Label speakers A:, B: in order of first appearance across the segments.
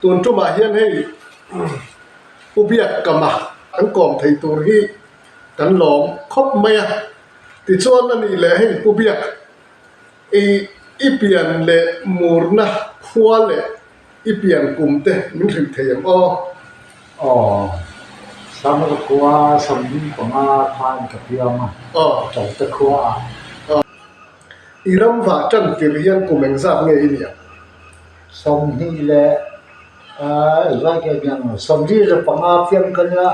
A: Tun tumah hian hei Pu Biakkama an kawm thei tur hi kan lawm khawp mai a. Tichuan a nih leh hei Pu Biak i i pian leh murna khua leh i pian kum te min hrilh thei ang aw.
B: Aw, Samar khua 25 khan ka piang a, Ṭalte khuaah.
A: I ram vah tan tir hian kum engzat nge i nia?
B: 20 leh engzat nge nia ang? 25 piang ka nia,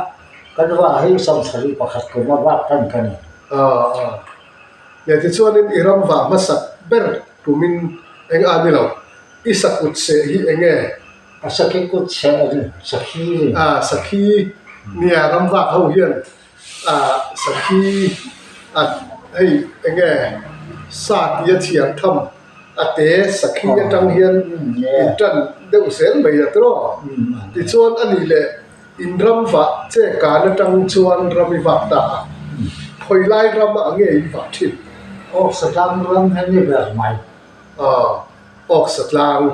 B: kan vah hi 71 kum a vak tan ka ni.
A: Aw, leh tichuanin i ram vah hmasak ber kumin eng a ni lo, i sakut seh hi eng nge?
B: A sakhi kut seh a ni, sakhi a ni.
A: Aw, sakhi nia ram vak ho hian Ah sakhi a hei eng nge sa tih a chhiar tham a te sakhi atang hian in tan deuh zel mai a tawh tichuan a nih leh in ram vah che kan atang chuan ram i vak ta a khawi lai ram ah nge in vah thin.
B: Awksa tlang ram hi ni ber mai.
A: Aw awksa tlang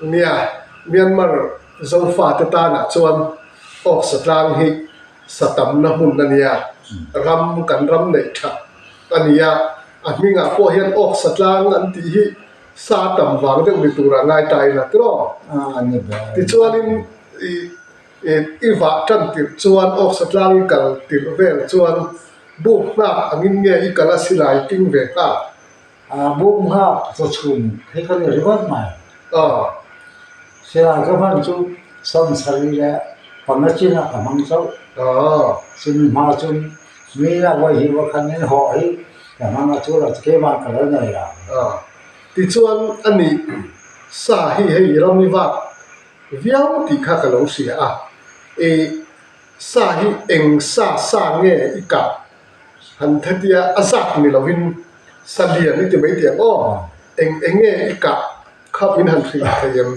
A: nia Myanmar Zofa te tanah chuan awksa tlang hi Sa tamna hmun a nia, ram kan ram neih that a ni a, a hmingah pawh hian awk sa tlang an tih hi sa tam vang deuh ni turah ngai ta ila tiraw? Tichuanin i vah tan tirh chuan awk sa tlang i kal tirh vel chuan buk nghak angin nge i kal a silai ting ve nghak?
B: Buk nghak chawchhun hi ka ni ringawt mai. Silai ka hman chu 75 leh panga chinah ka hmang chauh. Chumi hma chu mi la vawi hi va khan in hawh hi ka hmang a chu lo chu keimah ka lo nei lo.
A: Tichuan a nih sa hi hei ram i vak viau tih kha ka lo hria a, i sa hi eng sa sa nge i kah han hetia a zat ni lovin sa lian i ti mai tih ang aw, eng eng nge i kah kha min han hrilh thei em?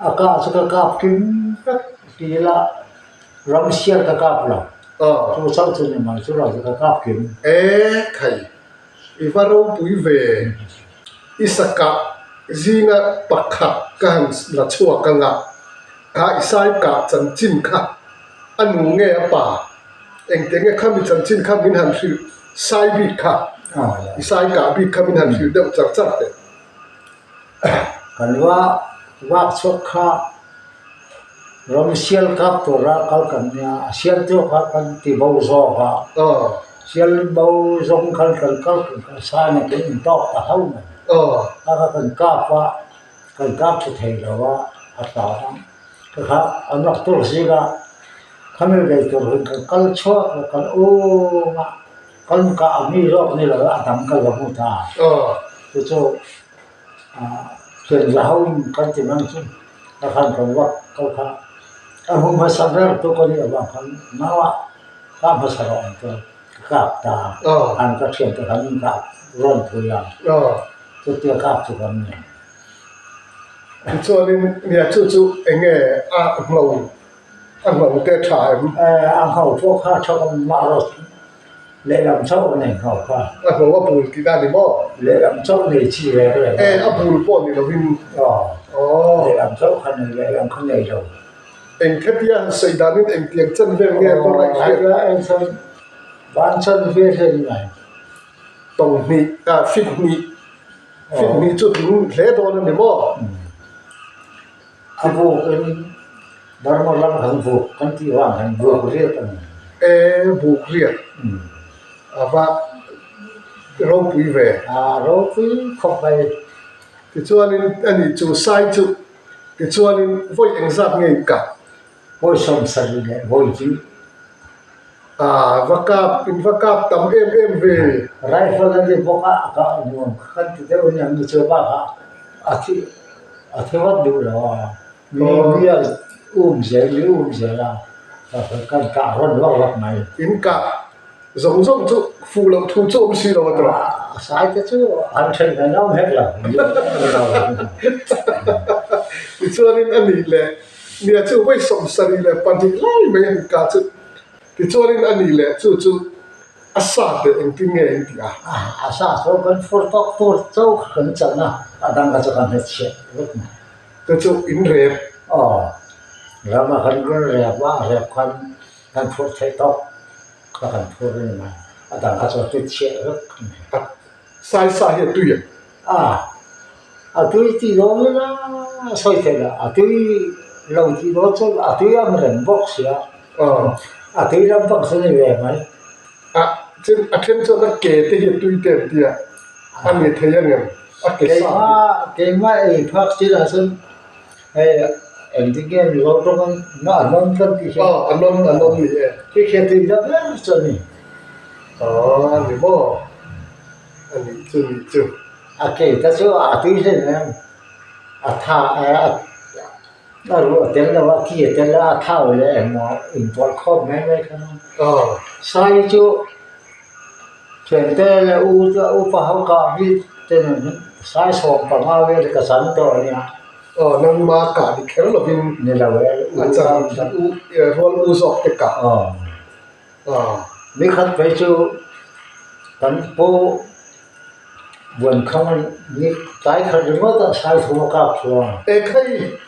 B: A kah chu ka kap kim vek ti ila ram sial ka kap lo. Chu chauh chu ni mai chu lo chu ka kap kim.
A: E khai i va ropui ve i sa kah zinga pakhat ka han la chhuak anga kha i sai kah chanchin kha a nu nge a pa engtiang nge khami chanchin kha min han hrilh sai bik kha i sai kah bik kha min han hrilh deuh char char teh.
B: Kan va vak chhuak kha ram sial kap tura kal kan nia a sial chu kha kan ti bo zawk a sial bo zawng khan kan kal kan san a kan intawk ta ho mai a kha kan kap a kan kap tha thei lo a a tlan a ka kha an rak tur zing a khami lei tur hin kan kal chhuak a kan um a kan kah a mi zawk ni lo a dang ka la hmu ta chu chu. Thian za ho in kan ti mang chu ka khan kan vak ko kha a hmu hmasa ber tu ka nih avang khan nau ah kah hmasa rawh ang chuan ka kap ta an ka thian te khan in kah rawn phui a chutia kap chu kan ni.
A: Tichuanin nia chu chu eng nge a ngho a ngho te tha em?
B: A ngho pawh kha tha awm mah rawh. Lehlam chauh a nei nghauh kha.
A: A hlo a bul tih dan ni maw?
B: Lehlam chauh nei chi reng reng.
A: E, a bul pawh ni lovin.
B: Aw.
A: Aw.
B: Lehlam chauh kha nei, lehlam kha nei lo.
A: Eng khetia han sawi danin engtiang chan vel nge a raih hriat?
B: Aw, hetia en chuan van chan vel hi a ni mai.
A: Tawng hnih, ah, fit hnih, fit hnih chu tling hle dawn a ni maw?
B: A buk in Burma ram kan buk kan tih vang hian buk riat a ni.
A: E buk riat a va ropui ve.
B: A ropui khawp mai.
A: Tichuanin a nih chu sai chu tichuanin vawi engzat nge i kah?
B: Vawi 70 leh vawi hnih.
A: A va kap in va kap tam em em ve.
B: Rifle a ni bawk a, a kah nuam kha kan ti deuh aniang ni chu bakah a thi a thi vat duh lo a, mi mi a um zel mi um zel a, kan kah rawn vak vak mai.
A: In kah zawng zawng chu fuh loh thu chu awm si lo a tawh.
B: A sai te chu an then ve ngam hek lo.
A: Tichuanin a nih leh nia chu vawi 72 lai mai an kah chu. Tichuanin a nih leh chu chu a sa teh engtin nge in tih a?
B: A sa chu kan fur tawk tur chauh kha kan chan a, a dang kha chu kan hre chhiat vek mai.
A: Chu chu in rep.
B: Aw, rama kan rawn rep a, a rep khan kan phurh theih tawk kha kan phur a ni mai. A dang kha chuan tui chhiah vek a ni.
A: A saisa hi a tui em?
B: A, a tui tih dawn ila a sawi theih loh. A tui lo tih dawn chuan a tui ang reng bawk sia.
A: Aw.
B: A tui lampang chu a ni ve mai.
A: A, chuan a then chuan a ke te hi a tui te an ti a, a ni thei ang em? A ke sa hi.
B: Keimah ei phak chin ah chuan hei engtin nge Mizo tawng in a nawn kan tih hian.
A: Aw, a nawn a nawn ni e.
B: Khi khi a tui la ber chu a ni.
A: Aw, a ni maw? A nih chu nih chu.
B: A ke te chu a tui hlen em? A tha a. A ruah a tel lo a, ki a tel a, a thau leh engmaw inpawlh khawp mai mai kha a. Sai chu thiante leh u chu upa ho kah bik te nen hian sai 15 vel ka chan tawh a nia.
A: Aw nangma kah ni kher lovin
B: ni lo e,
A: a chan u rual u zawk te kah.
B: Aw. Nikhat phei chu kan pu Buankhang ni tlai khat ringawt a sai thum a kap thu a.
A: E khai!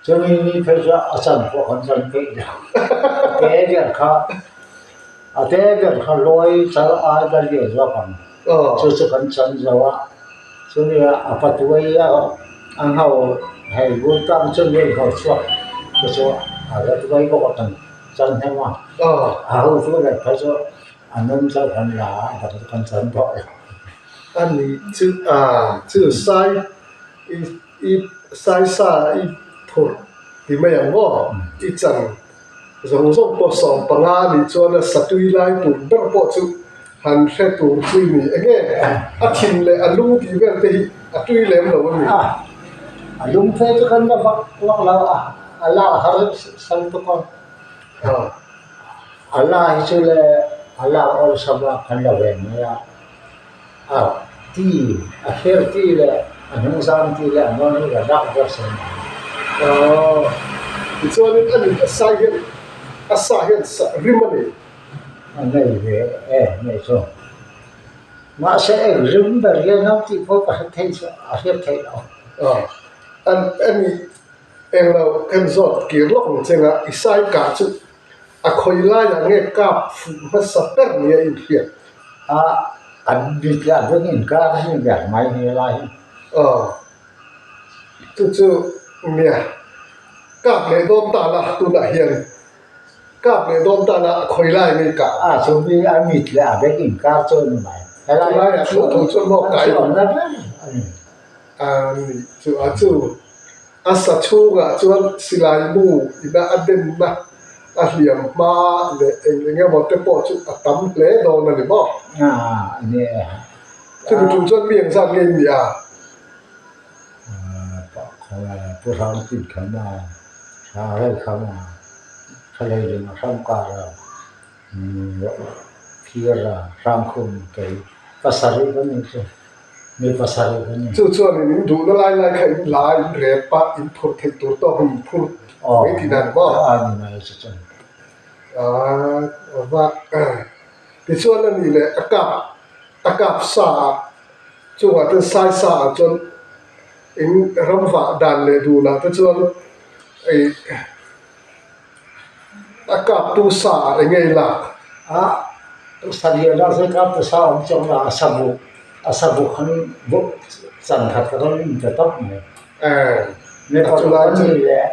B: Chumi ni phei chu a chan pawh kan chan peih lo. A te ber kha a te ber kha lawi chal ai la lian zawk ang. Chu chu kan chan zo a. Chumi a patuai a a ngho hei bul tang chu mi a inngho chhuak chu chu a la tuai bawk a kan chan hnem a. A hotu leh phei chu A nun chauh kan la a, a dang chu kan chan tawh lo.
A: A ni chu a chu sai i i sai sa i phurh ti mai ang maw? I chan zawng zawng pawh 15 a nih chuan a satui lai tur ber pawh chu han hre tur chu i ni. Enge a thin leh a lung tih vel te hi a tui lem lo a ni.
B: A a lung phei chu kan la vak vak lo a, a la har sal tuk a. A la hi chu le a lak awlsam a kan la ve mai a, a ti a hir ti leh a hnungzang ti leh a nawn hi ka lak ber sen mai.
A: Aw, tichuanin a nih a sai hian a sa hian sa rim a nei.
B: A nei ve e, nei chu. Mahse eng rim ber hian ho tih pawh ka hre thei chu a hriat theih loh.
A: Aw, a nih Englo kan zawt kir lawk ang cheng a, i sai kah chu a khawi laiah nge kap fuh hmasa ber ni a inhriat?
B: A, an bik leh a beng inkar hi ber mai ni lai hi.
A: Aw, chu chu nia, kap leh dawn ta la tunah hian kap leh dawn ta la a khawi lai nge kah?
B: A, chu mi a mit leh a beng inkar chu a ni mai.
A: Helai ah chu tho chuan maw kai?
B: A awmna ber a ni.
A: A ni chu a chu. A sa chhungah chuan silai mu ina a denna a hliam hma leh eng eng emaw te pawh chu a tam hle dawn a ni maw? Chumi tum chuan mi engzat nge in nih a?
B: Pu Hrangtin kham a, Hranghlei kham a, Thalei Hrangkar a. Phir a hrangkhum kei pasarih ka nih chu, mi pasarih ka ni.
A: Chu chuan in in duhna lai lai kha in la a, in rep a, in phur theih tur tawk in in phur mai tih dan maw?
B: Aw, a ni mai chu chuan.
A: Aa va tichuan a nih leh a kap a kap sa ah chungah chuan sai sa ah chuan in ramvah dan leh dunah te chuan ih A kaptu sa ah eng nge i lak?
B: A salian ah chuan kaptu sa a awm chuang lo a, a sabuk a sabuk khan buk chan khat ka rawn in ta tawp mai.
A: A chu lai chu.
B: Leh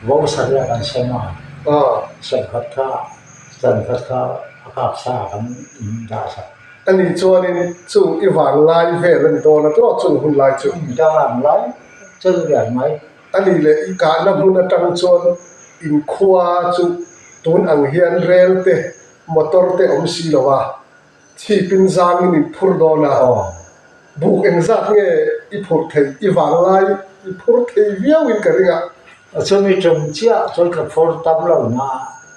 B: vo sariah kan sem a, sem khat kha chan khat kha a kap sa ah kan in dah sak.
A: Ani chuanin chu i vang lai vel a ni dawn a tawh chung hun lai chu.
B: Ka vang lai chu vel mai.
A: A nih leh i kahna hmun atang chuan inkhua chu tun ang hian rel te, motor te awm si lo a, chhipin zangin in phur dawn a, buk engzat nge i phurh theih, i vanglai i phur thei viau in ka ring a.
B: Chumi tum chiah chuan ka phur tam lo na,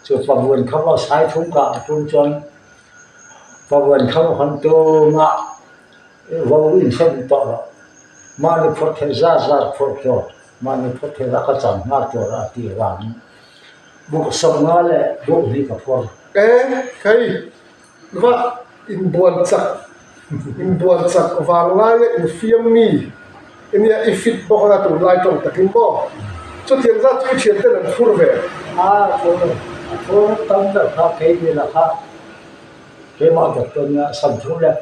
B: chu Pabuan kham a sai thum kah tum chuan Pabuan kham a hawn tumah Vo in hrem tawh loh. Mahni phurh theih zat zat phurh tur, mahni phurh theih zat ka chan nghal tur a tih avangin buk 52 ka phur.
A: E, hei va inbuan chak, inbuan chak vang laia infiam mi ania i fit bawk anga tunlai tawng takin maw? Chutiang zat chu i thian ten an phur ve.
B: A phur a phur tam ber kha kei ni la kha keimah doctor nia 35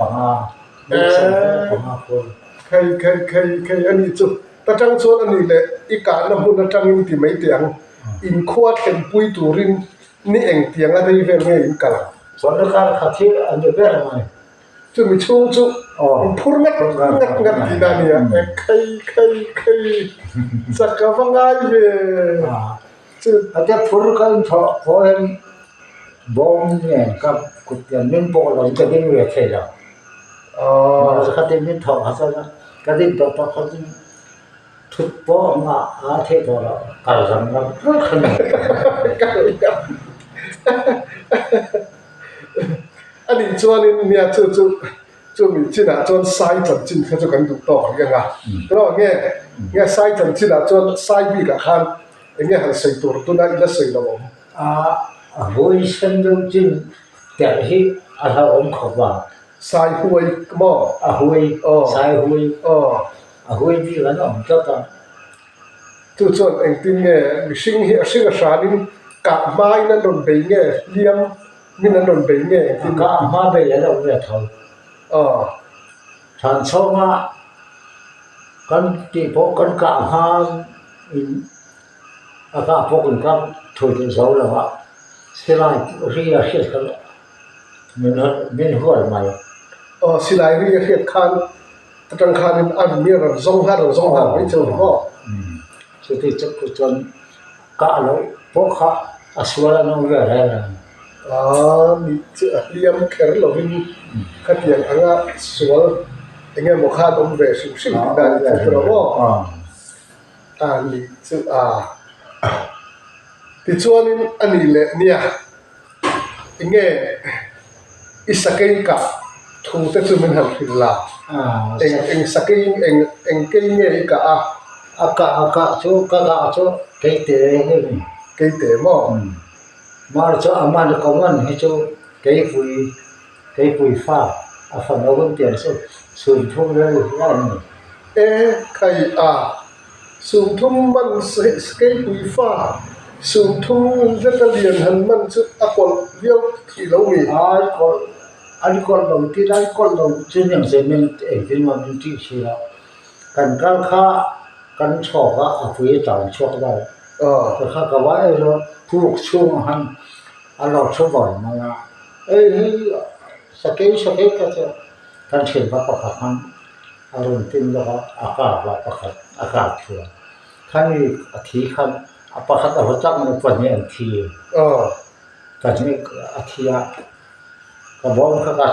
B: 35 phur.
A: Khei khei khei khei a nih chu. Ta tang chuan a nih leh i kahna hmun atangin ti mai teh ang. Inkhua thlenpui turin ni engtiang a rei vel nge in kal ang?
B: Chuan na kar khat hi a ni ber mai.
A: Chumi chhung chu in phur ngat ngat ngat tihna a nia. E khei khei khei chak a va ngai ve.
B: Chu a te phur ka in thawh pawh hian bawm nen ka kut hian min pawh lo ka ding ve thei lo. Mahse khatin min thawh kha chuan ka ding tawh tawh kha chu Thut pawh a ngah a theih tawh loh kal zam ram ram kha ni.
A: A nih chuanin nia chu chu chumi chinah chuan sai chanchin kha chu kan duh tawk rih ang a. Tawh nge nge sai chanchinah chuan sai bikah khan eng nge han sawi tur tuna i la sawi lo awm?
B: A vawi sen deuh chin terh hi a hlauhawm khawp a.
A: Sai huai maw?
B: A huai, sai huai. A huai bik an awm tlat a.
A: Chu chuan engtin nge mihring hi a hring a hranin kah hmain an rawn bei nge, hliam min an rawn bei nge engtin?
B: Kah hma bei an awm ve tho. Thlan chhawngah kan tih pawh kan kah hma in a kah pawh kan kap thui duh zo lo a, silai ri a hriat kha min hual mai.
A: Aw silai ri a hriat khan atang khanin a mi a rawn zawng nghal rawn zawng nghal mai chu maw?
B: Chuti chu chuan kah loh pawh kha a sual an awm ve reng ang.
A: Aa nih chu a hliam kher lovin khatiang anga sual eng emaw khan awm ve hrim hrim tih dan i hre lo maw? A nih chu a tichuanin a nih leh nia. Enge i sakei kah thu te chu min han hrilh la? Eng eng sakei eng eng kei nge i kah a?
B: A kah a kah chu ka kah chu keite hi a ni.
A: Keite maw?
B: Mar chu a man ka man hi chu keipui keipui fa a fano kan tih ang chu sumthum vel hi a ni.
A: E khai a Sumthum man keipui fa sumthum zeta lian han man chu a kawlh viau thih lo mi?
B: Ai kawlh, an kawlh lo tin an kawlh lo chu eng zel min engtin maw min tih si lo. Kan kal kha kan chhawk a, a pui a tang chhuak deuh. Ka kha ka vai erawh puk chhungah han a lo thu vawi mai a, ei hi sakei sakei ka chu kan thianpa pakhat han A rawn tin lawk a, a kap a pakhat a kap thuai. Khami a thi khan a pakhat a haw tak mai pahnih an thi. Pahnih a thi a, ka bawm kha ka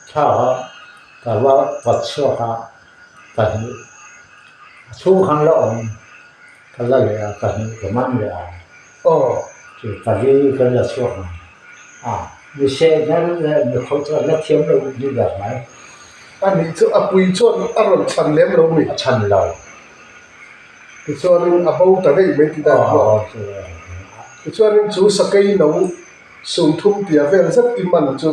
B: thlak a, ka va pawt chhuak a, pahnih a chhung khan la awm ka la leh a, pahnih ka man leh a. Chu pali kan la chhuak ang. A, mi sehner leh mi khawih chu an la thiam lo ni ber mai.
A: A nih chu a pui chuan a rawn chhan lem lo mi?
B: A chhan lo.
A: Tichuanin a bo ta daih mai tih dan maw? Tichuanin chu sakei no sumthum tia vel zet i man chu,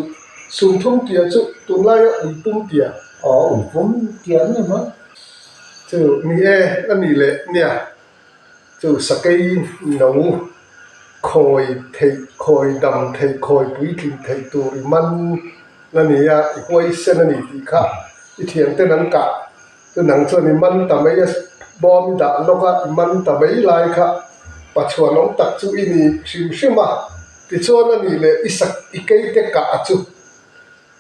A: sumthum tia chu tunlaia uipum tia?
B: Aw, uipum tia ni maw?
A: Chu ni e, a nih leh nia. Chu sakei no khawi theih, khawi dam theih, khawi puitlin theih tur i man a ni a, i huaisen a ni tih kha i thianten an kah. Chu nang chuan i man ta mai a, bawm i dah lawk a, i man ta mai lai kha pachhuan awm tak chu i ni hrim hrim a. Tichuan a nih leh i sak i keite kah chu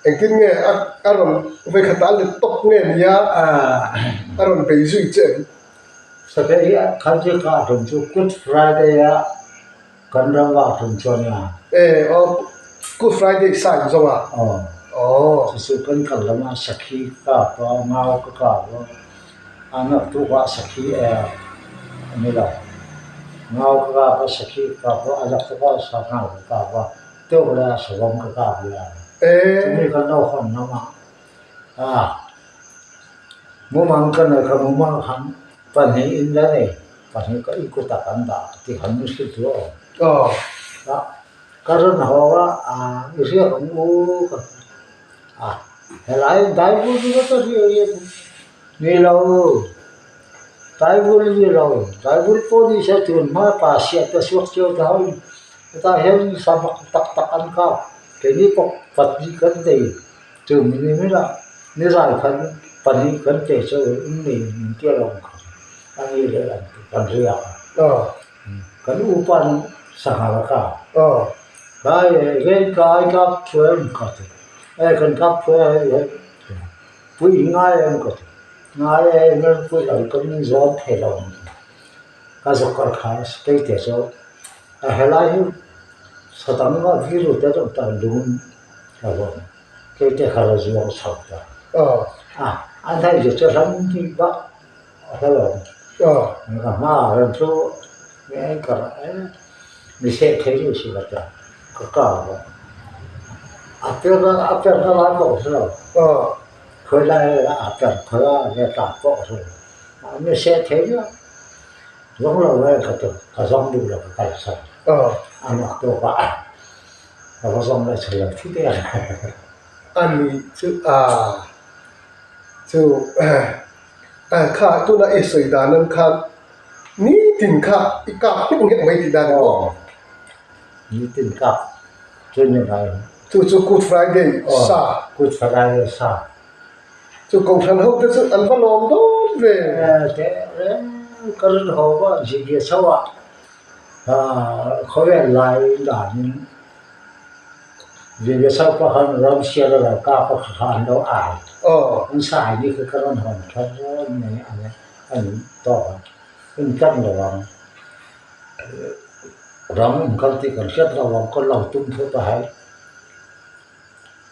A: Engtin nge a a rawn vawikhat a let tawp nge nia a rawn bei zui che em?
B: Sakei hi khan chu ka tum chu Good Friday a kan ram vak tum chu a nia.
A: E aw Good Friday sa in zawng a?
B: Aw.
A: Aw.
B: Chu chu kan kal lama sakhi ka kap a, ngau ka kap a, a naktuk ah sakhi e a ni lo. Ngau ka kap a, sakhi ka kap a, a naktuk ah sanghal ka kap a. Teuh leh a savawm ka kap leh a. Chumi ka naupan lamah a mumang ka nei kha mumang khan pahnih in la nei pahnih ka i kutah kan dah tih khan min hrilh duh a awm. Ka rawn haw a i hriak ang u ka ti a helai daivur chu ka hria ni lo. Taivul ni lo, taivul pawh ni se tun hma pa siah te suak chiau ta ho in hetah hian samak tak tak an kap keini pawh pahnih kan nei chu ni mila nizan khan pahnih kan pe chu in nei min tia lo ang kha a ni leh an ti kan riak a kan upa in sangha a kap tlai veng tlai kap thuai em ka ti e kan kap thuai a hei hei pui ngai em ka ti. Ngai e, Nunpui lo kan in zawm thei lo ang chu. Ka zawkar kha keite chu a helai hi sadang a viru te deuh ta lung a vawm keite kha la zuang chho ta. A an hei zet chu hlam hnih bak a hla lo ang. Ka hma ah rawn chu mi en kar e mi seh thei duh si ka tia ka kar a. A per a per na lai pawh ka hre lo. Khawi lai ah a per khawi ah nge tlak pawh a hre lo. Mi seh thei viau. Zawng lo e ka ti, ka zawng duh lo ka kalsan. A mak tawk ah ka va zawng leh chhe lo thi der.
A: A nih chu a chu kha tuna i sawi dan ang khan nitin kha i kap nghek nghek mai tih dan ni maw?
B: Nitin kap chu ni ngai.
A: Chu chu Good Friday sa.
B: Good Friday sa.
A: Chu Kohhran ho te chu an va lawm dawn ve.
B: Teh reng ka rin ho va zirtir chho a, khawvel lai danin zirtir chho pawh khan ram sial a lo kap a kha an lo ai. An sai ni kha ka rawn hawn thar mai a ni tawk a, in tlang lo ang. Ram in kal tih kan hriat lo ang ka lo tum thut a hei.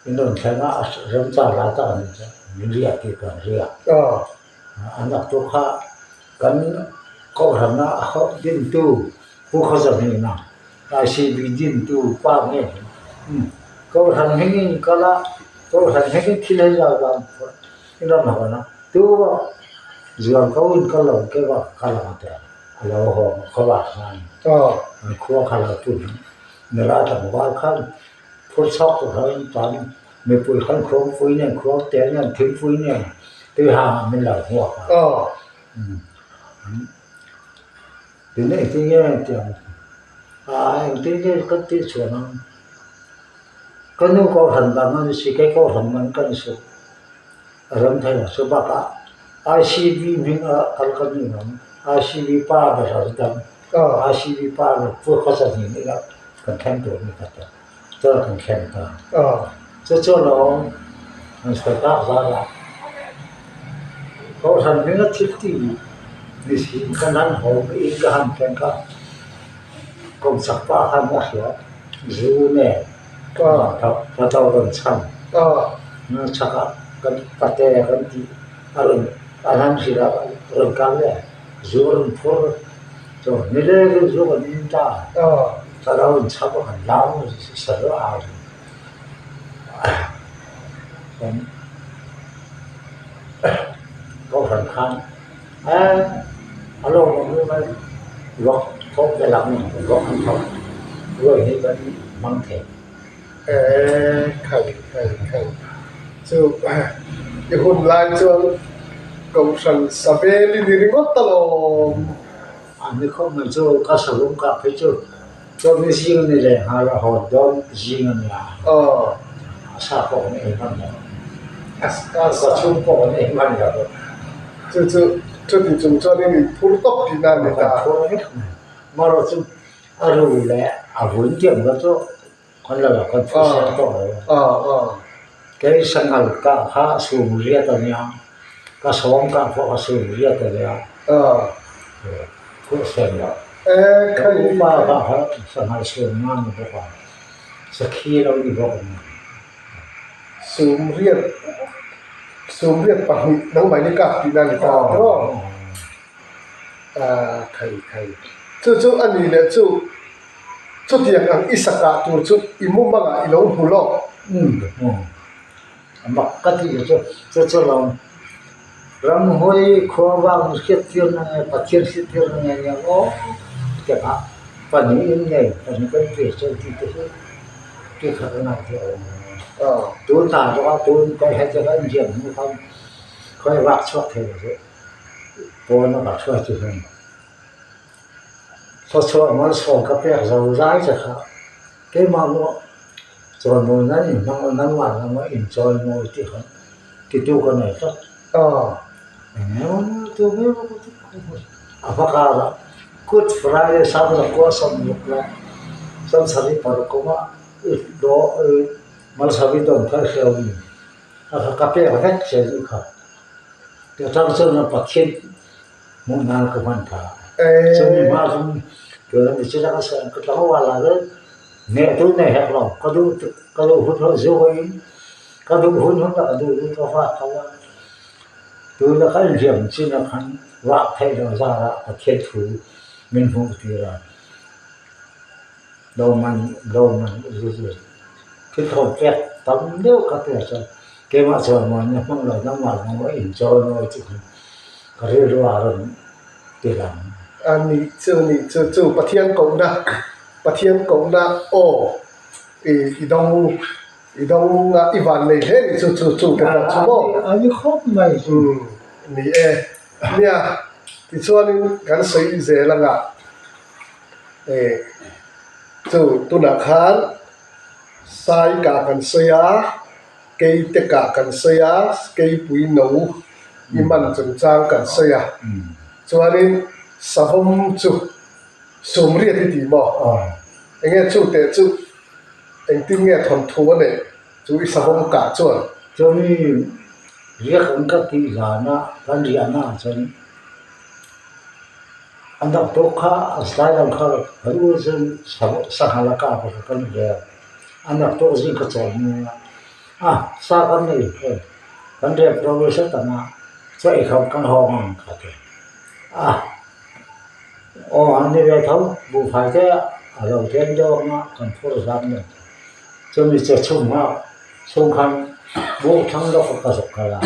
B: In rawn thleng a, a remchang lai tak a ni chu min riah tih kan riak. A naktuk kha kan kohhranna dintu Pu Khawzahmina ICB dintu pa nge kohhran hmingin in kal a, kohhran hmingin thil hei zau dan in rawn hawn a, tu zual ko in kal lo ke bak ka kal ang a ti a, a lo haw khawvar khan an khua kha lo pun nula tlangval khan Phur chhuak tur khan tan mipui khan khuangpui nen khuangte nen thingpui nen tui hang ah min lo hmuak a. Tin engtin nge tiang a engtin nge ka tih chhuah ang ka nu kohhran dang a ni si kei kohhran man ka ni suh a rem thei lo chu bakah ICB hming a kal ka ni ang ICB pa ber a dang ICB pa ber pu khawsa hnih ila kan thleng tur a ni ta tawh. Chuan kan thleng ta. Chu chu alawm an sawi tak zat a, Kohhran hminga thil ti ni si kan han haw in ka han thleng kha kawmchak pa khan a hria zu nen ka to rawn chhan chhakah kan pate kan tih a rawn a han hrilh a rawn kal leh zu rawn phur chu nileng zu kan in ta. Ka lo in chhap a kan lau sa deuh a chuan kohhran khan eh a lo awm reng mai vawk thawk vel ang vawk an thawk ruai hi kan hmang thei.
A: Eh khai khai khai chu i hun lai chuan kohhran sa vel i ni ringawt alawm.
B: A ni khawp mai chu ka salung kah phei chu chawlhni zing a ni leh nghal a hawn dawn zing a nia. A sa pawh kan ei hman lo. Ka chhung pawh kan ei hman lo.
A: Chu chu chuti chung chuan in inphur tawp tihna a ni ta.
B: Kan phur vek mai. Amaherawh chu a ru leh a vun tiang kha chu kan la lo kan phur seng tawh lo. Kei sanghal kah kha sum riat a nia. Ka sawm kah pawh ka sum riat a nia. Phur seng lo. Ka upa kah kha sanghal sum nga ni bawk a, sakhi lo ni bawk a nia.
A: Sum riat sum riat pahnih nangmah in i kap tihna a ni ta maw? Khai khai. Chu chu a ni leh chu. Chutiang ang i sakah tur chu i mumangah i lo hmu lawk.
B: Umm a mak ka tih chu chu chu lo ramhuai khua vang hriattirna nge Pathian hriattirna nge nia aw tiangah pahnihin nge pahnih kan tir chu tih te hi tih kha ka ngaihtuah lo tun hna bawk a tun kawlheh te kha inziak hnu khan khawi vak chhuak thei lo chu. Pawna ka hruai chu hian Thawchhuah malsawm ka pek zo zai che kha keimah maw chawimawi nan in hmang a, nangmah nangmah in chawimawi tih kha titu ka nei tlat. Eng emaw tu mai maw ka ti a hma karah Good Friday Sangzakua sawmruk leh sawmsarih paruk kawngah i malsawm i dawn kha i hria awm a kha ka pek vek che anih kha. Atang chuan Pathian hmuh nan ka hman phah. Chumi hma chu tuna mi chu ka sawi ang ka tlangval ah chuan hneh tu nei hek lo ka duh ka duh hun hun zu hawiin ka duh hun hun ah ka duh duh ka vak tho a. Tuna ka inhliam chin ah khan vak theih loh zar ah Pathian thu min hmuh tir a. Lo man lo man thil thawn pek tam deuh ka pe chuan keimah chuan mahni hmang lo nangmah nangmah in chawi mawi chu khan ka rilru a rawn ti lang.
A: A nih chu nih chu chu Pathian kohna Pathian kohna aw i i dawng i dawng a i van nei hle nih chu chu chu te pawh chu maw.
B: A ni khawp mai.
A: Umm ni e nia tichuanin kan sawi zel anga. Chu tunah khan sai kah kan sawi a, keite kah kan sawi a, keipui no i man chungchang kan sawi a. Chuanin savawm chu sumriat i ti maw? Enge chu teh chu engtin nge thawnthu a neih chu i savawm kah chuan?
B: Chumi riak ang ka tih zana kan riahna ah chuan An rak tuk kha a slai lo kha kan u cun sangha a kap a kan rel. An rak tuk zing ka cawn mi a sa kan nei hei kan rep ro i satan ah caw ei kho kan hawng ang ka ti. A aw an ni ve tho buhfai te a lo tlem deuh anga kan phur zam nen. Cumi ca chung ah chung khan buh thlang lawk ka zuk kal a.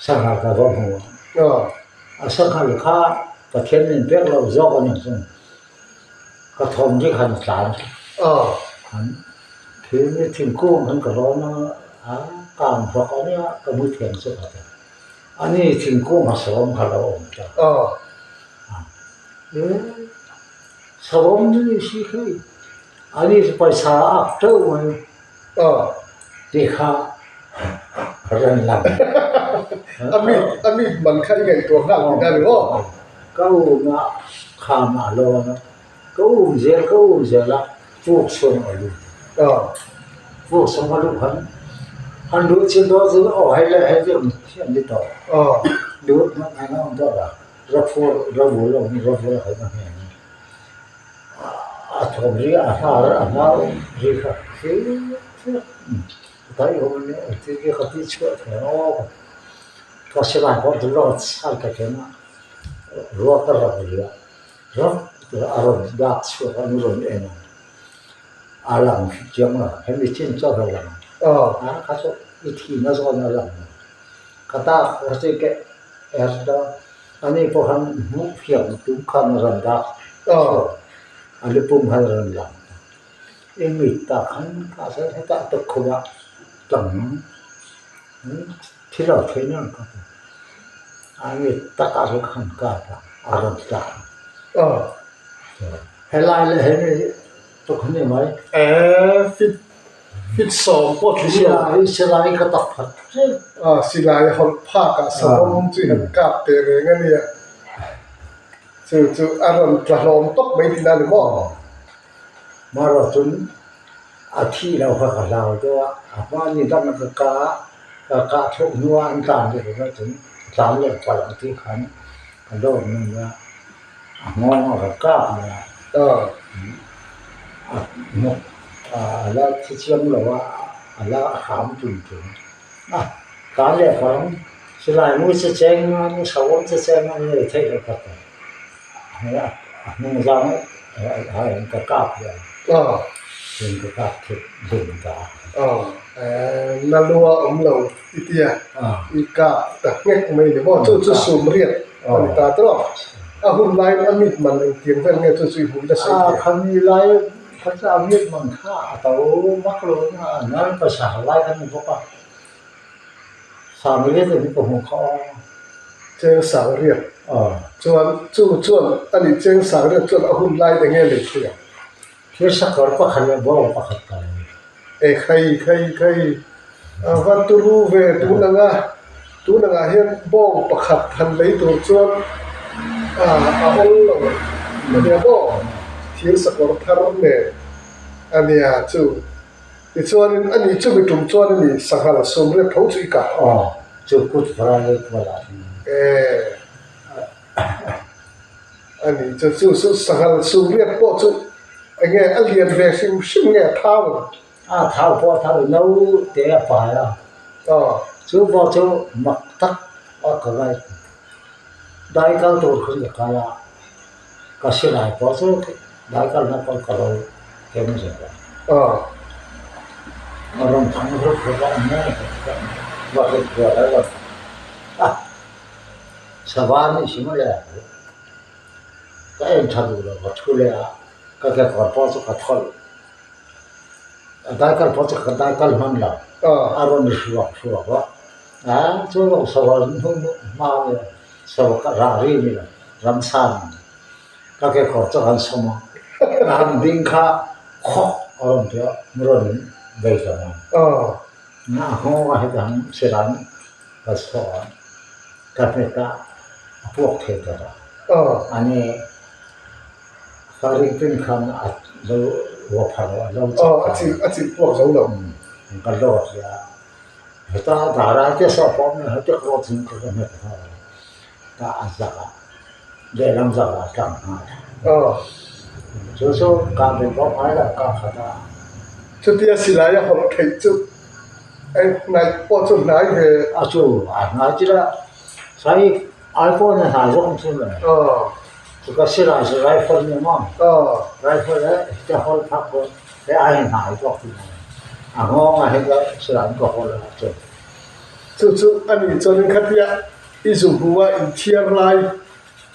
B: Sangha ka va hmu a. A sanghal kha Pathian min pek loh zawk a ni chu. Ka thawm ri khan a tlan. Khan thil ni thingkung khan ka rawn a, a kang hlawk a nia ka mu thiam chu ka ti. Ani thingkung a sawm kha lo awm ta. E sawm chu ni si khi ani chu pawisa a ak teuh mai. Tih kha rawn lang.
A: A mit a mit man kha i ngaihtuah nghal tih na ni maw?
B: Ka um a, kham a lawn a, ka um zel ka um zel a, puk chhung a lut. Puk chhung a luh khan han luh chin dawn chu aw hei leh hei chu an ni tawh. Lut hman ang a awm tawh lo, rafur ravul a awm ravul a khan a hmel a. A thawm ri a hnar a hnar ri kha fir fir dai awm a nia engtin nge ka tih chhuah theih ang aw ka silai pawh chu lawt chhal ka keng a ruak a rak ri a rak a rawn dak chhuak a an rawn en a a lang chiang lo hemi chin chuan a lang a kha chu i thihna zawn a lang lo ka dak ka chi ke er dawn. Ani pawh khan hmuh fiah tum khan a rawn dak a lupum khan a rawn lang ta. I mit tah khan ka sawi hetah tukkhum ah tlang thil lo thei nan ka ti. A mit takah chu khan kap a, a rawn tla a. Helai leh hemi tukkhum ni mai.
A: Fit sawm pawh tling lo.
B: Silai silai ka tak phat zel.
A: A silai hawlh phak ah savawm chu i han kap teh reng a nia. Chu chu a rawn tla hlawm tawp mai tihna a ni maw?
B: Marawh chun a thih lo kha ka hlau deuh a, a hma ni dang ka kah a, ka kah thluk hnuah an tlan leh ringawt chun a tlan leh palh ang tih khan ka lawm nung a. A nghawng a rawn kap mai a, a hnawk a la thi chiang lo a, a la hram tum tum a, tlan leh vang silai mu che cheng a ni saum che cheng a ni theih loh kha ta a hnung zang a ka kap leh a chuan ka kap thut dun ta
A: a. Na lua awm lo i tia i kap ta nghek mai ni maw chu chu sum riat a ni ta tawh a hun laiin a mit man engtiang vel nge chu chu i hmuh nasa i
B: tia. Khami lai kha chu a mit man kha a to vak lo a nan pawisa lai kha ni bawk a sangriat in ka hmuh kha aw.
A: Cheng Sangriat chuan chu chuan a nih Cheng Sangriat chuan a hun lai eng nge lei thei ang?
B: Thil sakawr pakhat leh bawng pakhat ka lei.
A: E khai khai khai a va turu ve tun anga tun angah hian bawng pakhat han lei tur chuan a awl lo a nia maw? Thil sakawr thar nen a nia chu. Tichuanin a nih chumi tum chuan a ni sanghal sawmriat tho chu i kah.
B: Aw, chu kut varai kual ah hian.
A: E, a nih chu chu chu sanghal sawmriat pawh chu eng nge a lian ve hrim hrim nge a thau ang?
B: A thau pawh a thau no te a pai a.
A: Aw.
B: Chu pawh chu mak tak a ka ngai. Dai kal tur khan ka kal a, ka silai pawh chu dai kalna pawh ka lo keng zel a. A rawn thang hrut hrut a, eng nge va hrut kual a rawn a, sava nih si mawle ka en tha duh lo ka thu leh a, ka kekawr pawh chu ka thawlh. A daikal pawh chu ka daikal hman lo, a rawn hruak hruak a, a chu lo sava hnu hma nge sava ka rah ri ni lo, ramsa ni ka kekawr chu a han sawm a, a han ding kha khawk a rawn ti a, min rawn vei ta mai. A nghawng a heti ang siran ka chhuah a, ka hmet a, a puak thei ta lo. Ani. Ka ringpin khan a lo ruah phah lo, a lo chak
A: phah lo. A chilh puak zo lo.
B: Ka lawt leh a, heta darai te sawh pawh awm lo, heti ka rawt zing ka ka hmet nghal a, ka a zak a, lehlam zak ah a tlang nghal a. Chu chu kah ve pawh ngai lo, kah khat a.
A: Chutia silai a hawlh theih chu eng hnaih pawh chu hnai ve.
B: A chu a hnai chila sai ai pawhin a hnai zawk ang chu le. Chu ka silai chu rifle ni maw? Rifle he ka hawl phak pawh he ai hnai bawk ti mai. A nghawng ah hian silai in ka hawl a chu.
A: Chu chu a nih chuan in khatia i zu hmu a inthiar lai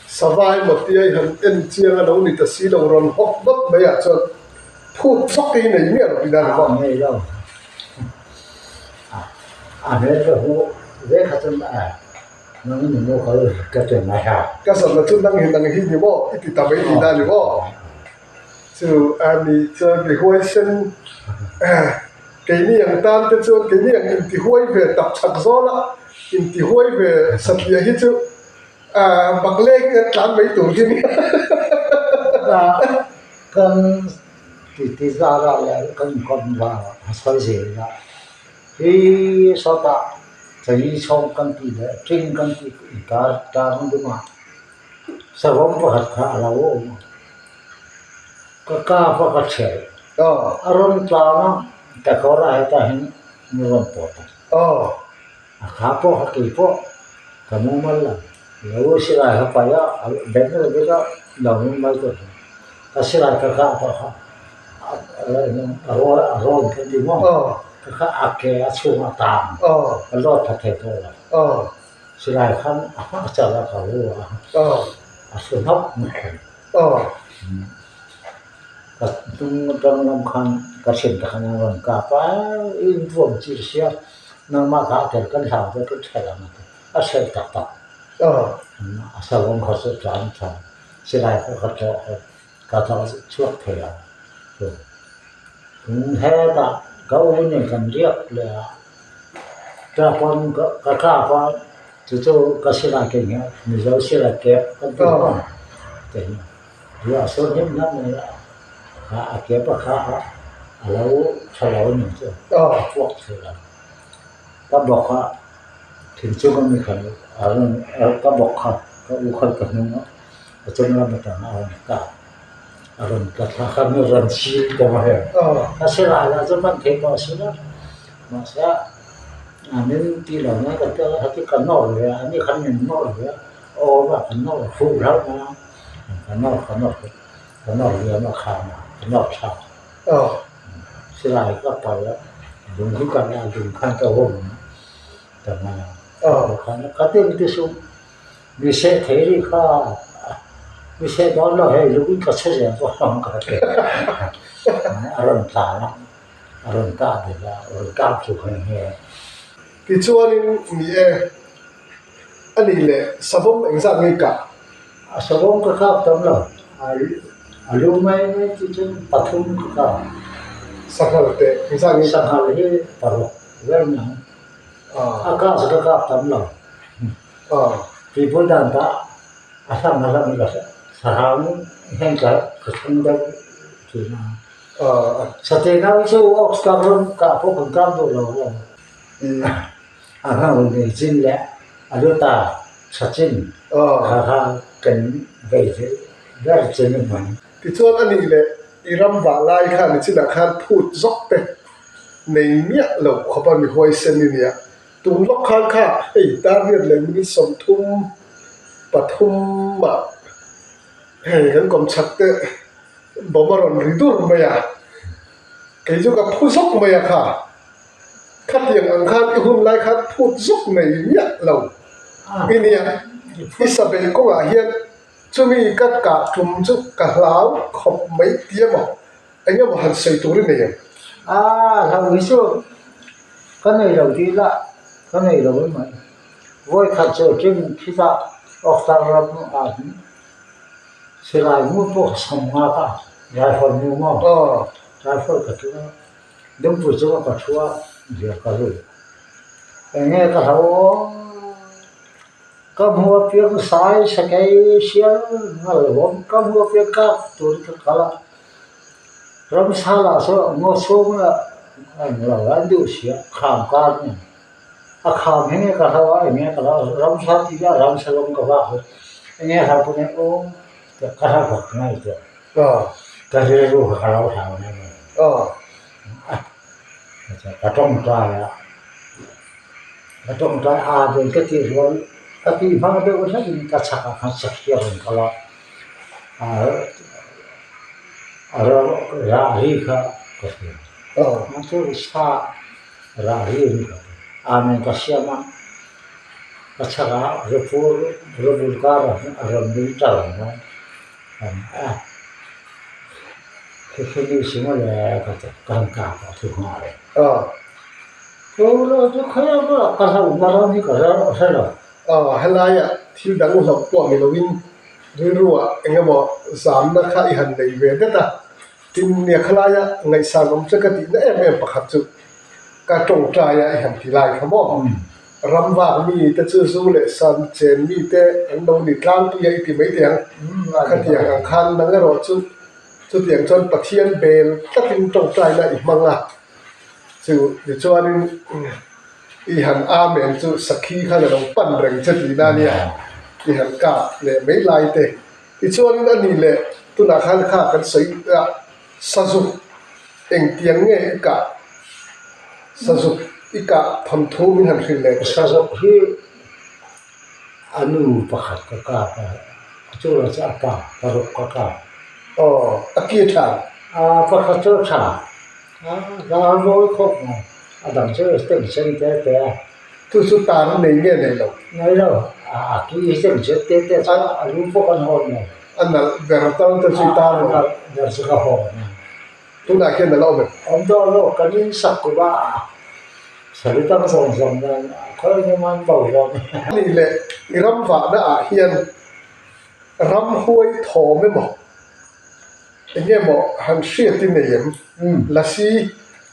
A: sava emaw tia i han en chiang a lo ni ta si lo rawn hawk dawt mai ah chuan phut vak i nei miah lo tih dan a
B: ni. Nei lo. A hmel ka hmuh ve kha chuan a. Nang ni maw kal ka ti mai a.
A: Ka zawhna chu nang hi nang hi ni maw i ti ta mai tih na ni maw? Chu a ni chuan mi huaisen keini ang tan te chuan keini ang inti huai ve tak chak zawl a, inti huai ve satliah hi chu bak leng in an tlan mai tur hi nia.
B: Kan titi zar ah leh kan inkawm zar ah a sawi zel a. Hi sawtah chawi chhawng kan tih leh ṭing kan tih inkar tlang dungah savawm pakhat kha a lo awm a, ka kap a ka ṭhelh. A rawn tlang a, ka kawr ah hetah hian min rawn pawt a. A kha pawh kha kei pawh ka mumal lo, lo silai kha paih a, beng la bik a, lo min mai tur hi. Ka silai ka kah pawh kha a rawn kan ti maw? Ka kha a ke a chhung a tang, ka lawt tha thei tawh lo. Silai khan a chal a ka hu a, a hru hnawk mai. Ka hnung atang lam khan ka thian te khan an rawn kap a, i invuam chir sia, nangmah kha a tel kan hlau deuh kan ṭhelh ang a ti, a ṭhelh tak tak. A savawm kha chu tlan tha. Silai kha ka tlawh a, ka tlawh chhuak thei a. Tin hetah ka u nen kan riak leh a, tlakpawn ka tlak a, chu chu ka silai keng hi Mizo silai kep kan ti maw te hi ruah sur hnim hnam mai a, kha a kep a kha a, a lo tha lo a ni chu a puak thei lo. Ka bawk a. Thingchung a mi kha a rawn ka bawk kha ka u kha ka hnung a a chung lam atang a rawn kap a rawn tla thla kha mi rawn chil ta mai a a silai lah chu hman theih pawh a si lo mahse a min tih lo mai ka tia heti ka nawr ve a ani khan min nawr ve a awm a ka nawr fuh hlauh mai a ka nawr ka nawr ka nawr liam a kham a ka nawr thlak silai ka palh a lung hi ka la lung khan ka hum Ta mai a, ka tin ti suh, mi seh thei rih kha mi seh dawn lo hei lung in ka chhe zel pawh ang ka ti a rawn tlan a, a rawn kah belh a, a rawn kap chu nghe nghe.
A: Tichuanin ni e, A nih leh savawm engzat nge i kah?
B: A savawm ka kap tam lo. A lu mai mai tih chuan pathum ka kap.
A: Sanghal teh engzat nge i kah?
B: Sanghal hi paruk vel mai ang. A kah chu ka kap tam lo. Tihpui dan tah a hlang a hlang ka sahrang hian ka thleng deuh thin a. Sateh nau chu ox kap ram kah pawh kan kap duh lo alawm. A hlang nei chin leh a lu ta tha chin kha kha kan vei theih ber chin a hmang.
A: Tichuan a nih leh i ram vah lai khan i chinah khan phut zawk te nei miah lo khawp a mi huaisen i nia. Tum lawk khan kha hei tarriat leh minute 33 ah hei kan kawm chak te bawm a rawn ri dur mai a, kei chu ka phu zawk mai a kha. Khatiang ang khan i hun lai khan phut zawk nei miah lo i nia. I sabei kawngah hian chumi ka kah tum chu ka hlau khawp mai tia maw? Eng emaw han sawi tur i nei ang?
B: A, hlau hi chu ka nei lo tih lah ka nei lo emai. Vawi khat chu ṭin khitah Oktar ram ah silai mu pawh ka sam nghak a, rifle mu maw? Rifle ka ṭin a. Dungpui chunga ka thu a, zir ka lut. Eng nge ka hlo aw? Ka hmu apiang sai sakei sial ngal awm, ka hmu apiang kak turin ka kal a. Ramsa lah chu ngaw chhung lah eng lo an duh si a, kham kar nen. A kham hi nge ka hlo a, eng nge ka hlo a, ramsa tih lah ramsa rawng ka vak a, eng nge hlo pawh nge aw ka hlo vak ngai tawh. Ka rilru kha ka lo hlau mai mai. Ka tawngtai a, ka tawngtai a vel ka tih rual ka tih hma deuh hlek in ka chhak ah khan sakhi a rawn kal a, a rah ri kha ka hria. Mahse sa rah ri a ni lo. Amen ka siam a, ka chhak ah rupur rubul kar ah hian a rawn ding ṭar mai.
A: Helaia thil dang hlauh pawh ni loin rilruah eng emaw zamna kha i han nei ve det a, tin nia khalaia ngaihsan awm che ka tihna em em pakhat chu ka tawngtaia i han ti lai kha maw? Ram vak mi te chu zu leh san chen mi te an lo ni tlangpui a i ti mai teh ang. Khatiang ang khan nang erawh chu chutiang chuan Pathian bel tlatin tawngtaina i hmang a, chu tichuanin i han Amen chu sakhi khan a lo pan reng che tihna a nia, i han kap leh mai lai te. Tichuanin a nih leh tunah khan kha kan sawi a Sazuk engtiang nge i kah? Sazuk i kah thawnthu min han hrilh leh teh.
B: Sazuk hi a nu pakhat ka kap a, a chu lo chu a pa paruk ka kap.
A: Aw, a ki a tha?
B: A pakhat chu a tha, a ral mawi khawp mai, a dang chu step sen te te a.
A: Chu chu tar a nei nge nei lo?
B: Nei lo, a ki hi step sen te te chuan a lu pawh kan hawn lo.
A: A nalh ber tal te chu i tar lo.
B: A nalh ber chu ka hawn a.
A: Tunah khian a la awm em?
B: Awm tawh lo, kan in sak kum a, sawi tam zawng zawng nen khawi eng emaw an bo hlawm.
A: A nih leh i ram vahna ah hian ramhuai thawm emaw Eng nge maw han hriat i nei em? Lasi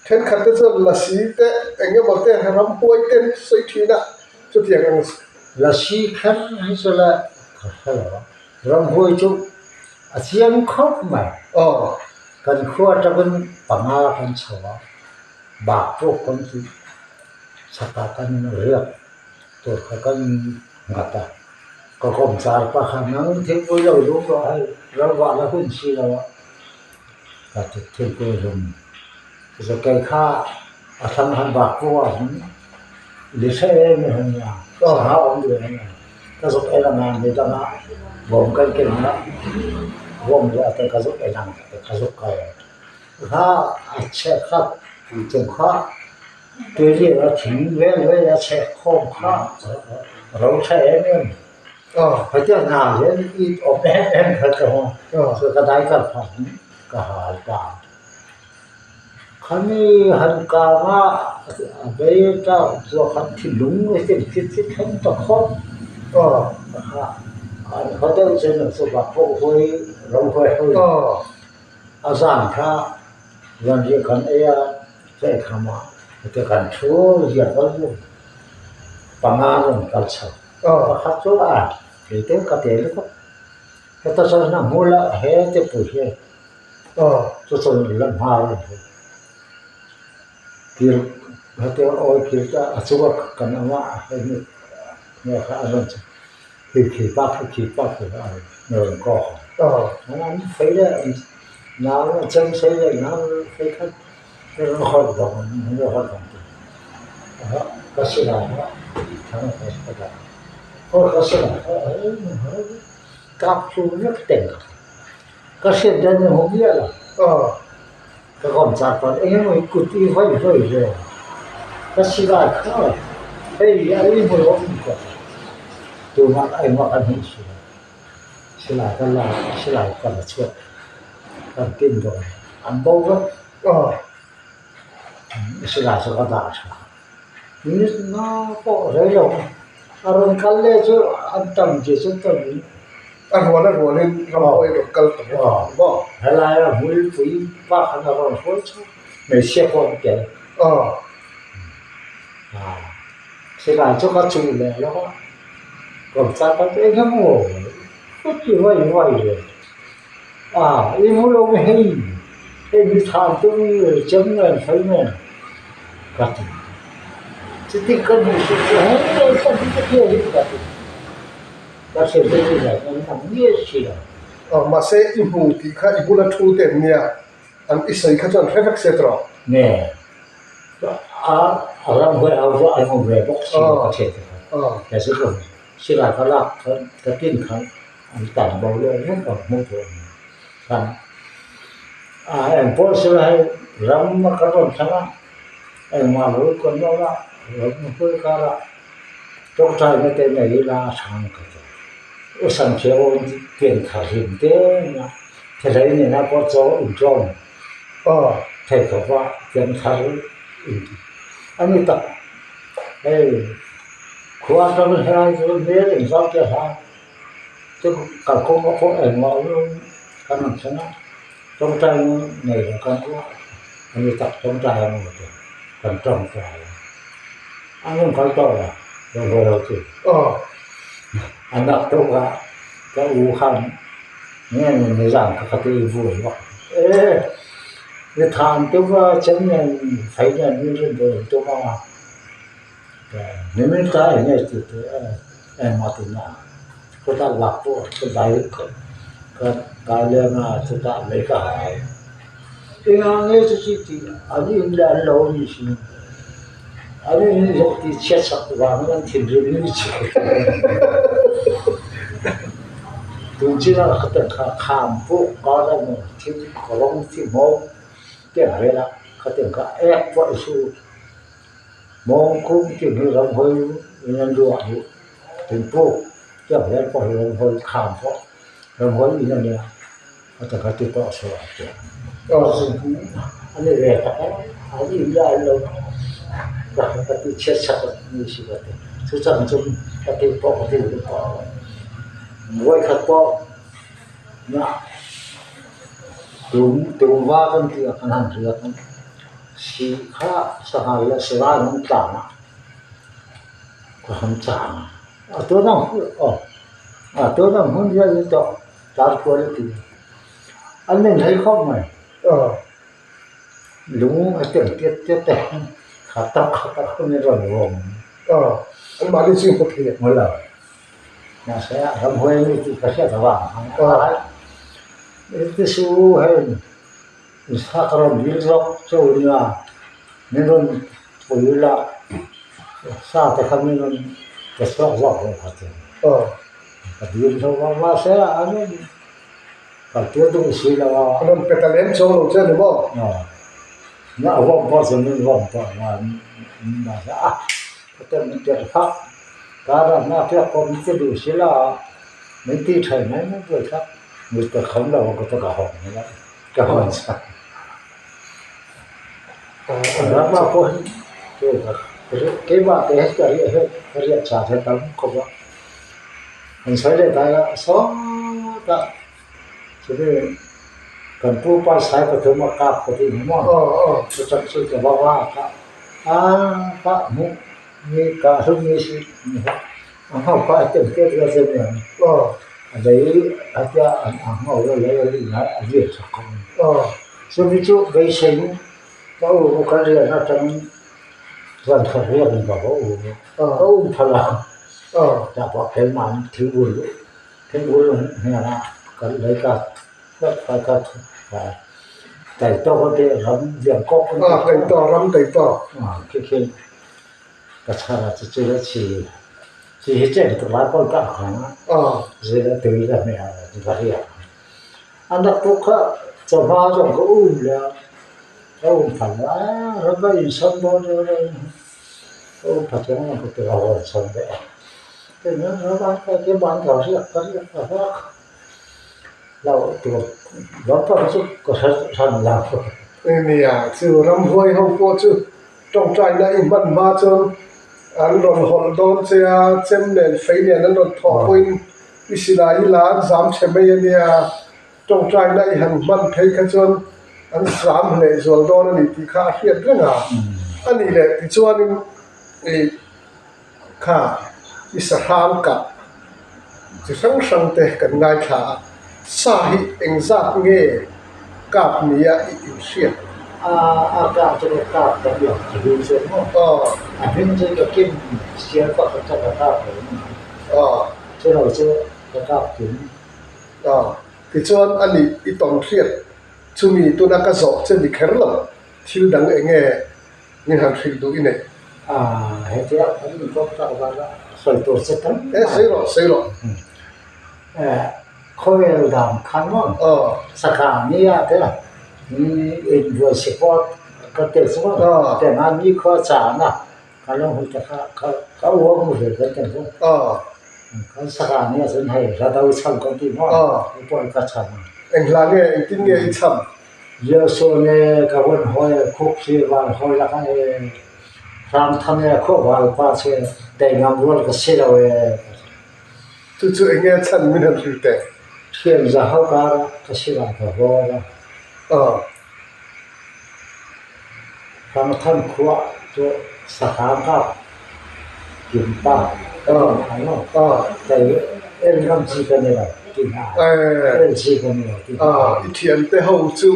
A: thenkhat te chuan lasi te eng emaw te ramhuai te an sawi thin a, chutiang ang.
B: Lasi kher hi chu le ka hre lo a, ramhuai chu a chiang khawp mai.
A: Aw.
B: Kan khua atangin panga kan chho a, bak pawh kan ti chhakah kan riak tur kha kan nghat a, ka kawmchar pa kha nang thingpui lo lum rawh hei ro vah la hun si lo a ka ti thingpui lum zakei kha a thlang han bak pawh ah hian li hre em em a nia sangha awm duh em em ka zuk en ang a ni dangah bawm kan ken a bawm leh a te ka zuk en ang ka zuk kal kha a chhe kha chung kha. Tuirial a thing vel vel a chheh khawm kha ro tha em em. Hetiang hna hian it awm em em kha ka hmu. Chu ka dai kal phah in ka hal ta. Khami han kang a a bei ta chu khan thinlung a thil thil thleng ta khawp. Kha an haw deuh chuan an chu bak pawh hawi ro hawi hawi a zan kha zanriah kan ei a chaw kham ah heti kan thu ziah kal chu panga rawn kal chho pakhat chu a kei te ka tel lutuk heta chuan a hmul a he te pui hian chu chuan la hma rawn hawi. Kir hetiang awi kir te a chunga kan awm a hei hi nge kha a rawn khi khi pa khi khi pa khi a rawn kawk a an fei leh nau a chem sei leh nau fei khat a rawn hawlh dawng an rawn hawlh dawng a ka silai kha thang a ka dah aw ka silai kha kap chu vek teng ka hriat dawn ni hmu miah lo. Ka kawm chak pawn eng emaw hi kut i vaih vaih ve ka silai kha hei a ei hmu lo awm ka ti. Tumah engmah kan hmuh si lo. Silai ka la a silai ka la chhuak kan tin dawn an bo vek silai chu ka dah tha. Minute nga pawh rei lo a rawn kal leh chu an tam che chu tam in.
A: A rual a rualin ram pawh i rawn kal ta bawk a ni maw?
B: Helaia hmuilpui pa khan a rawn hruai chhuak hmeichhia pawh an tel. Silai chu ka chuh leh lawk a, kawmchar kha chu eng emaw chuti vaih vaih ve. I hmu lo hei, hei mi than tum chem nen fei nen ka ti. Chuti ka hmuh chu hei ka hmu ta hial hi ka ti. Ka hre ve ni lo, an ang nge si lo.
A: Mahse i hmu tih kha i bula thu te an nia, an i sawi kha chuan hre vek se tawh.
B: Nge, a ram huai ho chu an hmu ve bawk si lo ka hriat te kha. He chu ka hmu, silai ka lak khan ka tin khan an tan bo leh vek ang hmuh tur an ni. Khan a engpawh sila hei ram a ka rawn thlang a, engmah lo kan awm a, ram huai karah Tawngtaina te nei ila a chhang ka ti. U Sangthiau pian thar hlim te nia thelei nena pawh chaw intlawm thei khawp a pian thar inti a ni tak. Hei khua atang helai chu hmel engzau te hla chu kalkawng a pawh engmah awm kan rawn thleng a, tawngtaina nei lo kan awm a, a ni tak tawngtai a maw te kan tawngtai a. An rawn kal tawh lo, rawn haw lo chu. A nak tawk a, ka u khan nge ni nizan kha ka ti i vui vak. E, ni than tum a, chem nen fei nen min rin ve tum a, nimin tlai eng nge ti te engmah ti na, khawtah lak pawh ka dai ka dai lem a, chutah mei ka hal. Engah nge chu chi tih an in leh an lo ni thin. An in zawk tih chhiat sak vangin an thinrim ni thin. Tun chinah ka tel kha kham pawh kar emaw thil rawng chi hmawng te ang vel a ka tel kha ek pawh i su hmawng khum tih hi ram hawi in an luah duh thingpuk te ang vel pawh hi ram hawi kham pawh ram hawi in a nia. A taka ti tawh suh ang che. A ni ve tak a, an in lah an lo ka ti chhiat chak a ni si ka ti. Chu chang chu ka tih pawh ka ti duh tawh lo. Vawikhat pawh na tum tumva kan tih a kan han riak a, si kha sangha leh sava an awm tlang a, ka han chang a. A tuna aw a tuna hmun vel ni tawh. Tar kual a ti. An nen hlei khawp mai. Lung a tel tiat tiat a, kha tak kha tak hun a rawn vawm.
A: An mahni chu hmu thei a.
B: Hmu lo. Mahse a ramhuai a ni tih ka hriat avang khan ti su hei Isaac rawn dil zawk che u nia, min rawn pui ula sa te kha min rawn pe chhuak zawk rawh ka ti. Ka dil tho a, mahse an rawn kal tir duh si lo a.
A: An rawn pe ta lem chauh lo che a ni maw?
B: Na a vawm pawh chu min vawm tawh lo a, mahse a ka ten min tir phak, karah hna fiak pawh min ti duh si lo a, min ti tha mai mai buai thlap, mit ka kham lo a ka ta ka hawng mai a. Ka hawn chak. Rama pawh hi keimah te hi ka riah hian ka riah chak hi a tam khawp a. An sawi leh ta a, sawtah chumi kan pu pa sai pathum a kap ka tih ni maw? Chutah chu ka va vak a, a kah hmuh ni kah hlum ni si ni kha a ngho kha a tem tep vel che nia a lei a tia an a ngho la lei a rin lai a riat chak khawp mai. Chumi chu beiseiin ka u ka kal riahna atangin zan khat riak in ka va u a, ka um phalh a. Tah pawh keimah thingul thingul hnenah ka lei ka fai ka fai tai tawk a te ram lian kawk
A: a tai tawk ram tai tawk
B: khi khi ka chhar a chu chu la chi chi hi chen tuk lai pawh ka khang a zela tui la hmeh a va riak a naktuk kha chawhma zawng ka um leh a ka um phal a ram a insawn dawn reuh reuh Ka upa chuang ang ka ti a rawn sawn leh a. Tin, ka riak ka vak loh tur lampang chu ka hre hran lo.
A: Nia, chu ramhuai ho pawh chu tawngtaina i hman hma chuan an rawn hawlh dawn che a, chem nen fei nen an rawn thawh pawhin i silai i la an zam chhe mai a nia. Tawngtaina i han hman phei kha chuan an zam hleh zual dawn a ni tih kha a hriat reng a. A nih leh tichuanin i kha i sahrang kah chi hrang hrang te kan ngaithla a, sa hi engzat nge kap nia i inhriat?
B: A a kah chu ka kap ta biak a hlim chu maw? A hlim chu ka kim sial pakhat kha ka kap lo a ni. Chulo chu ka kap kim.
A: A, tichuan a nih i tawn hriat chumi tuna ka zawh che ni kher lo, thil dang eng nge min han hrilh duh i neih?
B: A, hetia kan inkawm tak vanga sawi tur che tam
A: E, sawi rawh, sawi rawh.
B: E, khawvel dan khan maw?
A: Aw.
B: Sangha nia te inbuai support ka tel chu maw?
A: Aw.
B: Tiang a nikhua chana Ka lo hmu ta kha, ka ka uak mu ve kan tel chu. Kan saka nia chuan hei hla do cham kan tih maw? Hei pawh hi ka cham a.
A: Eng hla nge, engtin nge i cham?
B: Jesuh ne ka vun hawi khuk hi van hawi lak ah e, Hram than e khuah val pa che dei ngam rual ka si lo e.
A: Chu chu eng nge chan min han hrilh teh?
B: Thian za ho kar ah ka si lai ka vawn a. Hrangthan khua chu sahrang kap kim pa ka ti hna maw? Kei el ngam chi ka ni lo ti hna. El chi ka ni lo ti hna.
A: I thiante ho chu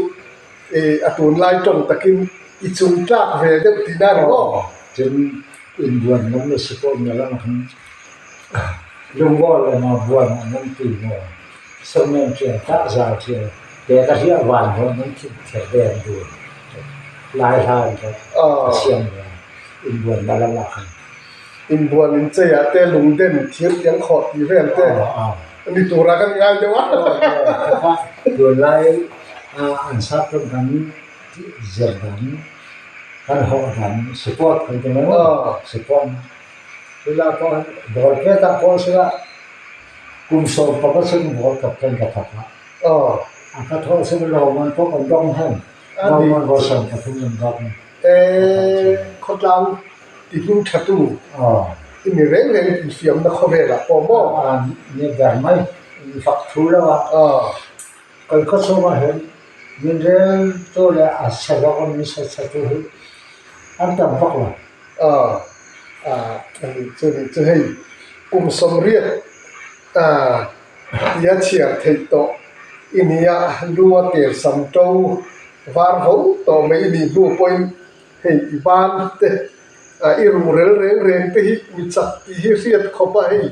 A: a tunlai tawng takin i chung tlak ve deuh tihna ni maw?
B: Cun inbuan ngam le si pawh na lam ahkhan lungvawl le ma buan ah nan ti maw? Sawmngen ṭial tah zal ṭial te ka hliah van hawh nan thir den dun lai hla in ka siam ve inbuan na lam ah khan.
A: Inbuan in chei ah te lungden thir tiang khawh ti vel te ni tur ah kan ngai deuh a.
B: Tunlai an sap ram kan zir dan kan hawh dan support kan ti mai maw support tunlai pawh ball pet ah pawh sila Kum 18 chung World Cup kan ka thawk a. A ka thawh chung lawmman pawh kan dawng hem. Lawmman vawi 13 kan dawng.
A: E, khawtlang ti hming thatu i mi reng reng infiamna khawvelah pawh maw?
B: Ni ber mai, in fak thu lo a. Kan khawchhungah hian min reltu leh a chhe zawk a min chhe chhetu hi an tam vak lo.
A: A a nih chu nih chu hei kum 80 a tia chhiar theih tawh i nia lu a tel sam to var ho tawh mai i nih hnu pawhin hei i ban te a i ruh rel reng reng te hi mi chak tih hi hriat khawp a hei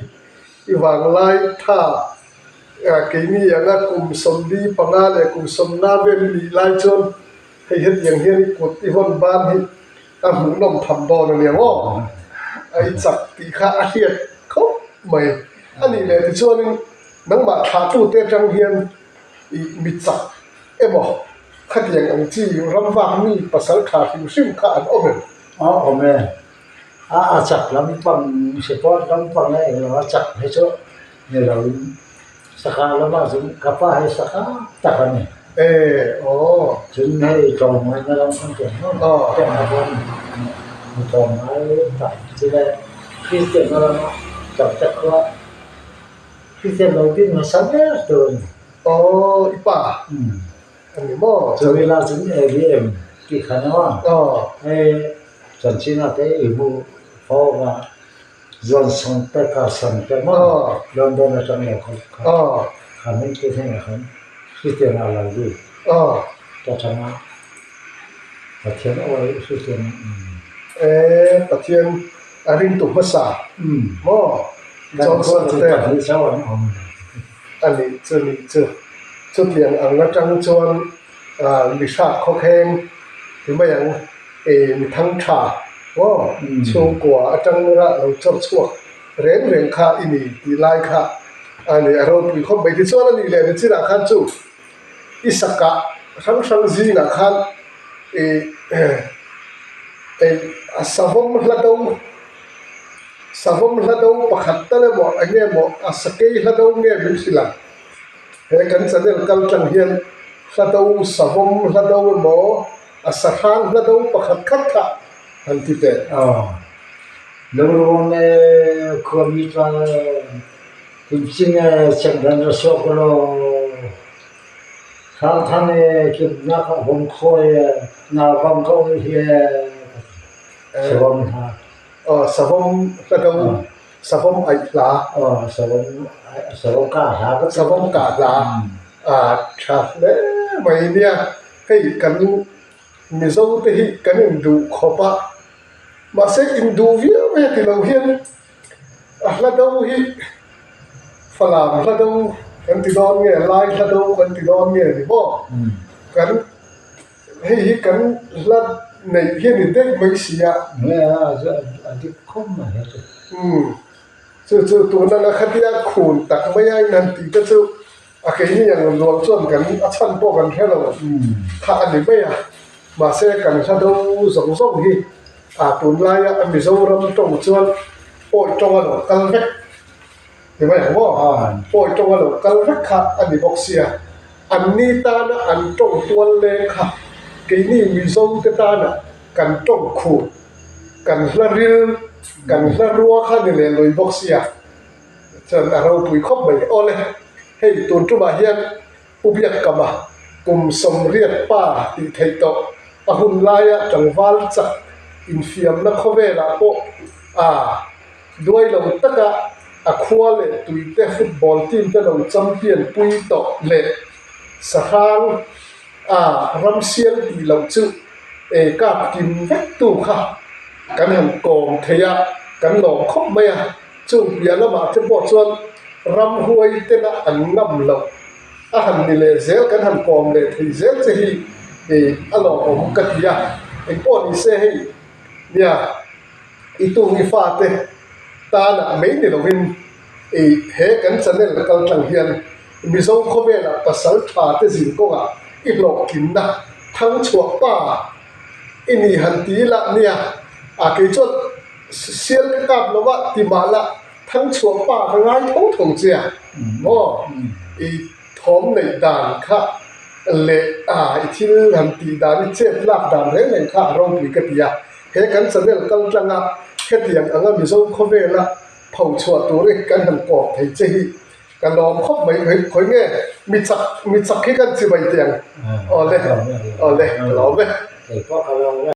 A: i vanglai tha keini anga kum 45 leh kum 50 vel i nih lai chuan hei hetiang hian i kut i hawn ban hi A hmuhnawm tham dawn a nia maw? A i chak tih kha a hriat khawp mai. A nih leh tichuanin nangmah thlahtute atang hian i mi chak emaw khatiang ang chi ramvak mi pasal tha hrim hrim kha an awm em?
B: A awm e. A a chak lampang support lampang leh englo a chak hi chu ni loin Sangha lamah cun ka pa hi sangha tak a ni.
A: Ee aw.
B: Cun hei tlawmngai na lam kan tuan maw? Tiang a tuan mi tlawmngai tak cu le Kristian na lam ah Tlangte khua Kristian lo din hmasa ber tur a ni.
A: Aw i pa a ni maw?
B: Chumi lah chuan AVM tih kha ni maw? Hei chanchin ah te i hmuh fo ang a, Johnson te Carson te maw London atang lo kal kha kha hming te hnenah khan Kristian ah lo lut ta chang a, Pathian awi Kristian
A: E Pathian a ringtu hmasa maw Johnson te a nih chu nih chu chutiang ang atang chuan mi hrat khawkheng ti mai ang e mi thang tha maw chhungkua atang rah lo chawr chhuak reng reng kha i ni tih lai kha a ni a ropui khawp mai tichuan a nih leh ni chinah khan chu i sakah hrang hrang zingah khan ih a savawm hla do savawm hla do pakhat tal emaw eng nge maw a sakei hla do nge min hrilh ang he kan channel kal tlang hian hla do savawm hla do emaw a sahrang hla do pakhat khat kha han ti teh.
B: Lungruang le khuami tla Kimching e chekdan ra suak ulaw Hrangthang e kimnak a hung khawi e nga bang ko hi e ka ti. Savawm hla.
A: Aw savawm hla do savawm aih hla.
B: Aw savawm savawm kah hla ka ti.
A: Savawm kah hla a tha hle mai nia hei kan Mizo te hi kan induh khawp a mahse induh viau e ti lo hian A hla do hi Falam hla do kan ti dawn nge Lai hla do kan ti dawn nge ni maw? Kan hei hi kan hla neih hi a ni daih mai si a.
B: Nge a dik khawp mai he chu.
A: Umm chu chu tun anga khatia khun tak mai a inhan tih te chu A keini ang luang chuan kan a chhan pawh kan hre lo kha a ni mai a, mahse kan hla do zawng zawng hi a tunlaia a Mizoram tawng chuan pawi tawng a lo kal vek ti mai ang maw? Pawi tawng a lo kal vek kha a ni bawk sia, an ni tana an tawng tual leng kha keini Mizo te tana kan tawng khur, kan hla ril, kan hla rua kha ni leh lui bawk sia. Chuan a ropui khawp mai. Awle, hei tun tumah hian Pu Biakkama kum 80 pa tih theih tawh a hun laia tlangval chak infiamna khawvelah pawh a duai lo taka a khua leh tuite football team te lo champion pui tawh leh sahrang a ramsial tih loh chu e kap kim vek tu kha kan han kawm thei a, kan lawm khawp mai a. Chung piah lamah te pawh chuan ramhuai tena an ngam loh a han ni leh zel, kan han kawm leh thei zel che hi ih a lawmawm ka ti a, engpawh ni se hei nia i tung i fate tanah mai ni lovin ih he kan channel kal tlang hian Mizo khawvelah pasal tha te zin kawngah i hlawhtlinna thang chhuak pa i ni han ti ila nia a kei chuan Sial ka kap lo a ti mah la thang chhuah pa ka ngai tho tho che a maw i thawm neih dan kha leh a i thil han tih dan i chet lak dan reng reng kha a ropui ka ti a he kan channel kal tlang a hetiang anga Mizo khawvela pho chhuah tur hi kan han kawp thei che hi ka lawm khawp mai khawi nge mi chak mi chak hi kan chi mai teh ang awle awle ka lawm e.
B: Keipawh ka lawm e.